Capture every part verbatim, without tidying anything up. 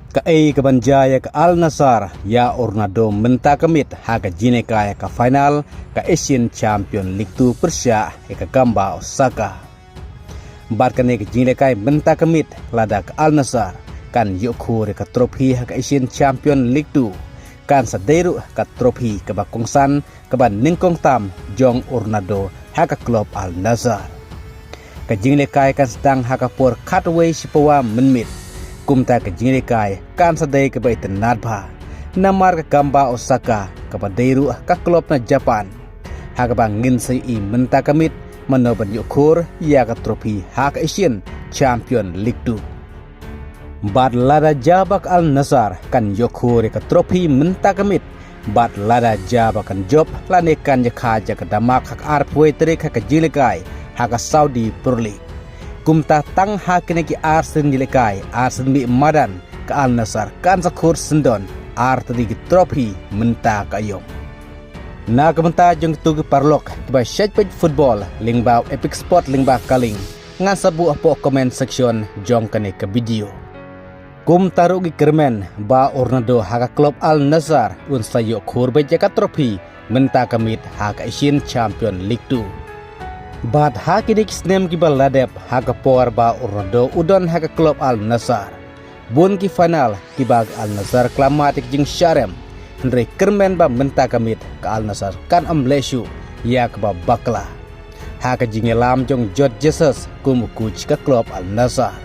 Kaei kaban jia ïa ka Al Nassr ïa u Ronaldo mynta ka miet ha ka jingïalehkai ka final ka Asian Champion League two pyrshah ïa ka Gamba Osaka. Bad kane ka jingïalehkai mynta ka miet lada ka Al Nassr kan ïoh khur ïa ka trophy ha ka Asian Champion League two, kan sa dei ruh ka trophy kaba kongsan kaba nyngkong tam jong u Ronaldo ha ka klub Al Nassr. Ka jingïalehkai kan sdang ha ka por khatwei shi pawa mynmiet. Kumta ka jingïalehkai kan sa dei kaba itynnad bha, namar ka Gamba Osaka kaba dei ruh ka klub na Japan, ha kaba ngin sa ïohi mynta ka miet mano ban ïoh khur ïa ka trophy ha ka Asian Champion League two. Bad lada jia ba ka Al Nassr kan ïoh khur ïa ka trophy mynta ka miet, bad lada jia ba kan jop lane kan ïakha ïa ka damak ha ka arphew tarik ha ka jingïalehkai ha ka Saudi Pro League. Kumta tang ha kine ki ar sien jingïalehkai, ar sien mih madan, ka Al Nassr kan sa khur syndon ar tylli ki trophy mynta ka aïom. Na ka bynta jong kito ki paralok kiba shait peit football lyngba Epic Sport lyngba ka link, ngan sa buh hapoh comment section jong kane ka video. Kumta ruh ngi kyrmen ba u Ronaldo ha ka klub Al Nassr un sa ïoh khur beit ïa ka trophy mynta ka miet ha ka Asian Champion League two. Bad ha kine ki snem kiba la dep ha ka por ba u Ronaldo u don ha ka klub Al Nassr, bun ki final kiba ka Al Nassr khlem mad ïa ka jingshah rem. Hynrei kyrmen ba mynta ka miet ka Al Nassr kan ym leh shuh ïa kaba bakla ha ka jingïalam jong George Jesus kum u coach ka klub Al Nassr.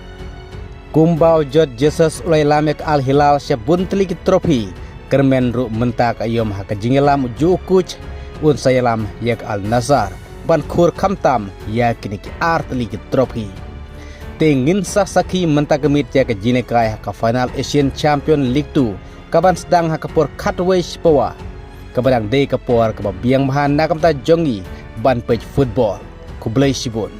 Kumba u George Jesus u la ïalam ïa ka Al Hilal sha bun tylli ki trophy, kyrmen ruh mynta ka aïom ha ka jingïalam u juh u coach un sa ïalam ïa ka Al Nassr ban khur khamtam ïa kine ki ar tylli ki trophy. Te ngin sa sakhi mynta ka miet ïa ka jingïalehkai ha ka final Asian Champion League two kaban sdang ha ka por khatwei shi pawa, kaba dang dei ka por kaba biang bha na ka bynta jong ngi ban peit football. Khublei shibun.